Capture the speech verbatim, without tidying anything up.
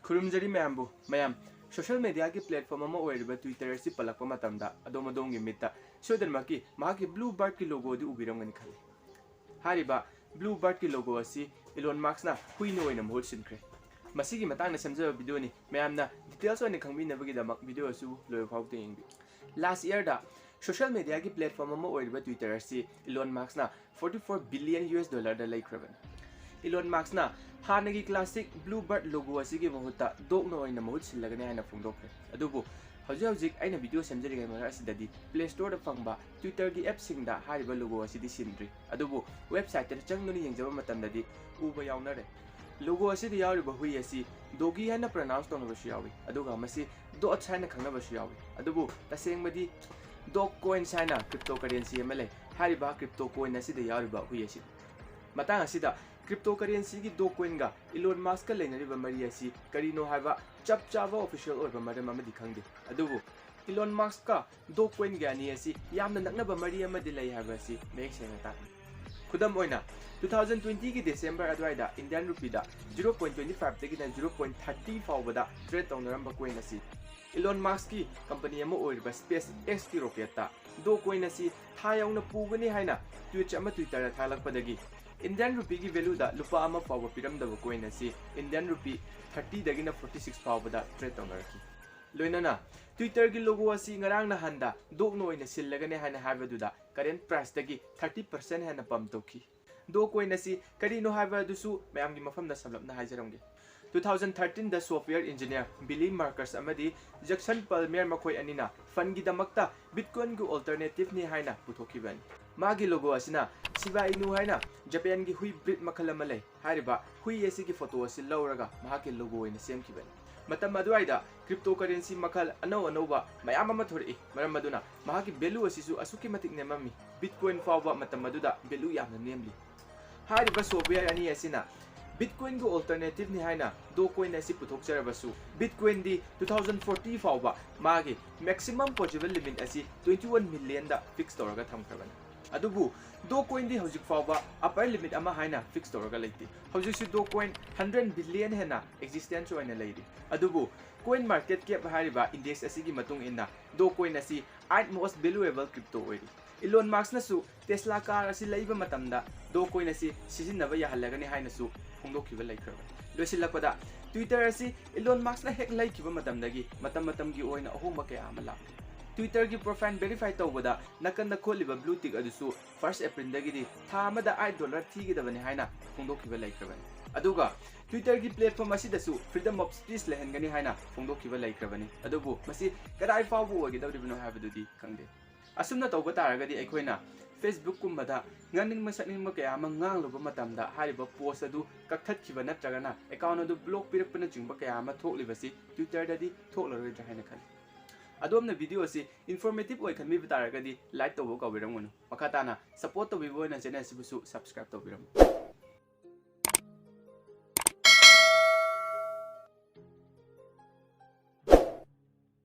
ꯈꯨꯔꯨꯝꯖꯔꯤ ꯃꯌꯥꯝꯕꯨ꯫ ꯃꯌꯥꯝ, social mediaꯒꯤ platform ꯑꯃ ꯑꯣꯏꯔꯤꯕ Twitter ꯑꯁꯤ ꯄꯜꯂꯛꯄ ꯃꯇꯝꯗ ꯑꯗꯣꯝ ꯑꯗꯣꯝꯒꯤ ꯃꯤꯠꯇ ꯁꯣꯏꯗꯅꯃꯛꯀꯤ ꯃꯍꯥꯛꯀꯤ blue birdꯀꯤ logo ꯑꯗꯨ ꯎꯕꯤꯔꯝꯒꯅꯤ ꯈꯜꯂꯤ꯫ ꯍꯥꯏꯔꯤꯕ blue birdꯀꯤ logo ꯑꯁꯤ Elon Muskꯅ ꯍꯨꯏꯅ ꯑꯣꯏꯅ ꯃꯍꯨꯠ ꯁꯤꯟꯈ꯭ꯔꯦ꯫ ꯃꯁꯤꯒꯤ ꯃꯇꯥꯡꯗ ꯁꯦꯝꯖꯕ videoꯅꯤ꯫ ꯃꯌꯥꯝꯅ details ꯑꯣꯏꯅ ꯈꯪꯕꯤꯅꯕꯒꯤꯗꯃꯛ video ꯑꯁꯤ ꯂꯣꯏꯕ ꯐꯥꯎꯕ ꯌꯦꯡꯕꯤꯌꯨ꯫ Last yearꯗ social mediaꯒꯤ platform ꯑꯃ ꯑꯣꯏꯔꯤꯕ Twitter ꯑꯁꯤ Elon Muskꯅ forty four billion US dollarꯗ ꯂꯩꯈ꯭ꯔꯕꯅꯤ꯫ Elon Muskꯅ ꯍꯥꯟꯅꯒꯤ classic blue bird logo ꯑꯁꯤꯒꯤ ꯃꯍꯨꯠꯇ dogꯅ ꯑꯣꯏꯅ ꯃꯍꯨꯠ ꯁꯤꯜꯂꯒꯅꯤ ꯍꯥꯏꯅ ꯐꯣꯡꯗꯣꯛꯈ꯭ꯔꯦ꯫ ꯑꯗꯨꯕꯨ ꯍꯧꯖꯤꯛ ꯍꯧꯖꯤꯛ ꯑꯩꯅ video ꯁꯦꯝꯖꯔꯤꯉꯩ ꯃꯔꯛ ꯑꯁꯤꯗꯗꯤ Play Storeꯗ ꯐꯪꯕ Twitterꯒꯤ appꯁꯤꯡꯗ ꯍꯥꯏꯔꯤꯕ logo ꯑꯁꯤꯗꯤ ꯁꯤꯟꯗ꯭ꯔꯤ꯫ ꯑꯗꯨꯕꯨ websiteꯇ ꯆꯪꯗꯨꯅ ꯌꯦꯡꯖꯕ ꯃꯇꯝꯗꯗꯤ ꯎꯕ ꯌꯥꯎꯅꯔꯦ꯫ Logo ꯑꯁꯤꯗ ꯌꯥꯎꯔꯤꯕ ꯍꯨꯏ ꯑꯁꯤ doggy ꯍꯥꯏꯅ pronounce ꯇꯧꯅꯕꯁꯨ ꯌꯥꯎꯏ, ꯑꯗꯨꯒ ꯃꯁꯤ Doge ꯍꯥꯏꯅ ꯈꯪꯅꯕꯁꯨ ꯌꯥꯎꯏ꯫ ꯑꯗꯨꯕꯨ ꯇꯁꯦꯡꯕꯗꯤ Dogecoins ꯍꯥꯏꯅ cryptocurrency ꯑꯃ ꯂꯩ꯫ ꯍꯥꯏꯔꯤꯕ crypto coin ꯑꯁꯤꯗ ꯌꯥꯎꯔꯤꯕ ꯍꯨꯏ ꯑꯁꯤꯅꯤ꯫ ꯃꯇꯥꯡ ꯑꯁꯤꯗ cryptocurrencyꯒꯤ Dogecoinꯒ Elon Muskꯀ ꯂꯩꯅꯔꯤꯕ ꯃꯔꯤ ꯑꯁꯤ ꯀꯔꯤꯅꯣ ꯍꯥꯏꯕ ꯆꯞ ꯆꯥꯕ official ꯑꯣꯏꯕ ꯃꯔꯝ ꯑꯃꯗꯤ ꯈꯪꯗꯦ꯫ ꯑꯗꯨꯕꯨ Elon Muskꯀ Dogecoinꯒ ꯑꯅꯤ ꯑꯁꯤ ꯌꯥꯝꯅ ꯅꯛꯅꯕ ꯃꯔꯤ ꯑꯃꯗꯤ ꯂꯩ ꯍꯥꯏꯕ ꯑꯁꯤ ꯃꯌꯦꯛ ꯁꯦꯡꯅ ꯇꯥꯛꯂꯤ꯫ ꯈꯨꯗꯝ ꯑꯣꯏꯅ, two thousand twentyꯒꯤ December ꯑꯗꯨꯋꯥꯏꯗ Indian rupeeꯗ zero point twenty fiveꯗꯒꯤꯅ zero point thirty ꯐꯥꯎꯕꯗ trade ꯇꯧꯅꯔꯝꯕ coin ꯑꯁꯤ Elon Muskꯀꯤ company ꯑꯃ ꯑꯣꯏꯔꯤꯕ SpaceXꯀꯤ rocketꯇ Dogecoin ꯑꯁꯤ ꯊꯥ ꯌꯧꯅ ꯄꯨꯒꯅꯤ ꯍꯥꯏꯅ tweet ꯑꯃ Twitterꯗ ꯊꯥꯒꯠꯂꯛꯄꯗꯒꯤ Indian rupeeꯒꯤ valueꯗ ꯂꯨꯄꯥ ꯑꯃ ꯐꯥꯎꯕ ꯄꯤꯔꯝꯗꯕ coin ꯑꯁꯤ Indian rupee thirtyꯗꯒꯤꯅ forty six ꯐꯥꯎꯕꯗ trade ꯇꯧꯅꯔꯛꯈꯤ꯫ ꯂꯣꯏꯅꯅ Twitterꯒꯤ logo ꯑꯁꯤ ꯉꯔꯥꯡ ꯅꯍꯥꯟꯗ Dogeꯅ ꯑꯣꯏꯅ ꯁꯤꯜꯂꯒꯅꯤ ꯍꯥꯏꯅ ꯍꯥꯏꯕꯗꯨꯗ current priceꯇꯒꯤ thirty percent ꯍꯦꯟꯅ pump ꯇꯧꯈꯤ꯫ Dogecoin ꯑꯁꯤ ꯀꯔꯤꯅꯣ ꯍꯥꯏꯕ ꯑꯗꯨꯁꯨ ꯃꯌꯥꯝꯒꯤ ꯃꯐꯝꯗ ꯁꯝꯂꯞꯅ ꯍꯥꯏꯖꯔꯝꯒꯦ꯫ Two thousand thirteenꯗ software engineer Billy Markus ꯑꯃꯗꯤ Jackson Palmer ꯃꯈꯣꯏ ꯑꯅꯤꯅ fundꯒꯤꯗꯃꯛꯇ Bitcoinꯒꯤ alternativeꯅꯤ ꯍꯥꯏꯅ ꯄꯨꯊꯣꯛꯈꯤꯕꯅꯤ꯫ ꯃꯥꯒꯤ logo ꯑꯁꯤꯅ Shiba Inu ꯍꯥꯏꯅ Japanꯒꯤ ꯍꯨꯏ breed ꯃꯈꯜ ꯑꯃ ꯂꯩ꯫ ꯍꯥꯏꯔꯤꯕ ꯍꯨꯏ ꯑꯁꯤꯒꯤ photo ꯑꯁꯤ ꯂꯧꯔꯒ ꯃꯍꯥꯛꯀꯤ logo ꯑꯣꯏꯅ ꯁꯦꯝꯈꯤꯕꯅꯤ꯫ ꯃꯇꯝ ꯑꯗꯨꯋꯥꯏꯗ cryptocurrency ꯃꯈꯜ ꯑꯅꯧ ꯑꯅꯧꯕ ꯃꯌꯥꯝ ꯑꯃ ꯊꯣꯔꯛꯏ꯫ ꯃꯔꯝ ꯑꯗꯨꯅ ꯃꯍꯥꯛꯀꯤ value ꯑꯁꯤꯁꯨ ꯑꯁꯨꯛꯀꯤ ꯃꯇꯤꯛ ꯅꯦꯝꯃꯝꯃꯤ꯫ Bitcoin ꯐꯥꯎꯕ ꯃꯇꯝ ꯑꯗꯨꯗ value ꯌꯥꯝꯅ ꯅꯦꯝꯂꯤ꯫ ꯍꯥꯏꯔꯤꯕ software ꯑꯅꯤ ꯑꯁꯤꯅ Bitcoinꯒꯤ alternativeꯅꯤ ꯍꯥꯏꯅ Dogecoin ꯑꯁꯤ ꯄꯨꯊꯣꯛꯆꯔꯕꯁꯨ, Bitcoinꯗꯤ two thousand forty ꯐꯥꯎꯕ ꯃꯥꯒꯤ maximum possible limit ꯑꯁꯤ twenty one millionꯗ fix ꯇꯧꯔꯒ ꯊꯝꯈ꯭ꯔꯕꯅꯤ꯫ ꯑꯗꯨꯕꯨ Dogecoin ꯗꯤ ꯍꯧꯖꯤꯛ ꯐꯥꯎꯕ upper limit ꯑꯃ ꯍꯥꯏꯅ fix ꯇꯧꯔꯒ ꯂꯩꯇꯦ꯫ ꯍꯧꯖꯤꯛꯁꯨ Dogecoin hundred billion ꯍꯦꯟꯅ existence ꯑꯣꯏꯅ ꯂꯩꯔꯤ꯫ ꯑꯗꯨꯕꯨ CoinMarketCap ꯍꯥꯏꯔꯤꯕ index ꯑꯁꯤꯒꯤ ꯃꯇꯨꯡ ꯏꯟꯅ Dogecoin ꯑꯁꯤ eight most valuable crypto ꯑꯣꯏꯔꯤ꯫ Elon Musk ꯅꯁꯨ Tesla car ꯑꯁꯤ ꯂꯩꯕ ꯃꯇꯝꯗ Dogecoin ꯑꯁꯤ ꯁꯤꯖꯤꯟꯅꯕ ꯌꯥꯍꯜꯂꯒꯅꯤ ꯍꯥꯏꯅꯁꯨ ꯐꯣꯡꯗꯣꯛꯈꯤꯕ ꯂꯩꯈ꯭ꯔꯕꯅꯤ꯫ ꯂꯣꯏꯁꯤꯜꯂꯛꯄꯗ, Twitter ꯑꯁꯤ Elon Musk ꯅ ꯍꯦꯛ ꯂꯩꯈꯤꯕ ꯃꯇꯝꯗꯒꯤ ꯃꯇꯝ ꯃꯇꯝꯒꯤ ꯑꯣꯏꯅ ꯑꯍꯣꯡꯕ ꯀꯌꯥ ꯑꯃ ꯂꯥꯛꯂꯤ꯫ Twitter ꯒꯤ profile verify ꯇꯧꯕꯗ ꯅꯥꯀꯟꯗ ꯈꯣꯠꯂꯤꯕ blue tick ꯑꯗꯨꯁꯨ first April ꯗꯒꯤꯗꯤ ꯊꯥ ꯑꯃꯗ eight dollar ꯊꯤꯒꯗꯕꯅꯤ ꯍꯥꯏꯅ ꯐꯣꯡꯗꯣꯛꯈꯤꯕ ꯂꯩꯈ꯭ꯔꯕꯅꯤ꯫ ꯑꯗꯨꯒ Twitter ꯒꯤ platform ꯑꯁꯤꯗꯁꯨ freedom of speech ꯂꯩꯍꯟꯒꯅꯤ ꯍꯥꯏꯅ ꯐꯣꯡꯗꯣꯛꯈꯤꯕ ꯂꯩꯈ꯭ꯔꯕꯅꯤ꯫ ꯑꯗꯨꯕꯨ ꯃꯁꯤ ꯀꯗꯥꯏ ꯐꯥꯎꯕ ꯑꯣꯏꯒꯗꯧꯔꯤꯕꯅꯣ ꯍꯥꯏꯕꯗꯨꯗꯤ ꯈꯪꯗꯦ꯫ ꯑꯁꯨꯝꯅ ꯇꯧꯕ ꯇꯥꯔꯒꯗꯤ ꯑꯩꯈꯣꯏꯅ Facebook ꯀꯨꯝꯕꯗ ꯉꯥꯡꯅꯤꯡꯕ ꯁꯛꯅꯤꯡꯕ ꯀꯌꯥ ꯑꯃ ꯉꯥꯡꯂꯨꯕ ꯃꯇꯝꯗ ꯍꯥꯏꯔꯤꯕ post ꯑꯗꯨ ꯀꯛꯊꯠꯈꯤꯕ ꯅꯠꯇ꯭ꯔꯒꯅ account ꯑꯗꯨ block ꯄꯤꯔꯛꯄꯅꯆꯤꯡꯕ ꯀꯌꯥ ꯑꯃ ꯊꯣꯛꯂꯤꯕꯁꯤ Twitter ꯗꯗꯤ ꯊꯣꯛꯂꯔꯣꯏꯗ꯭ꯔꯥ ꯍꯥꯏꯅ ꯈꯜꯂꯤ꯫ ꯑꯗꯣꯝꯅ video ꯑꯁꯤ informative ꯑꯣꯏ ꯈꯟꯕꯤꯕ ꯇꯥꯔꯒꯗꯤ like ꯇꯧꯕ ꯀꯥꯎꯕꯤꯔꯝꯒꯅꯨ꯫ ꯃꯈꯥ ꯇꯥꯅ support ꯇꯧꯕꯤꯕ ꯑꯣꯏꯅ channel ꯑꯁꯤꯕꯨꯁꯨ subscribe ꯇꯧꯕꯤꯔꯝꯃꯨ꯫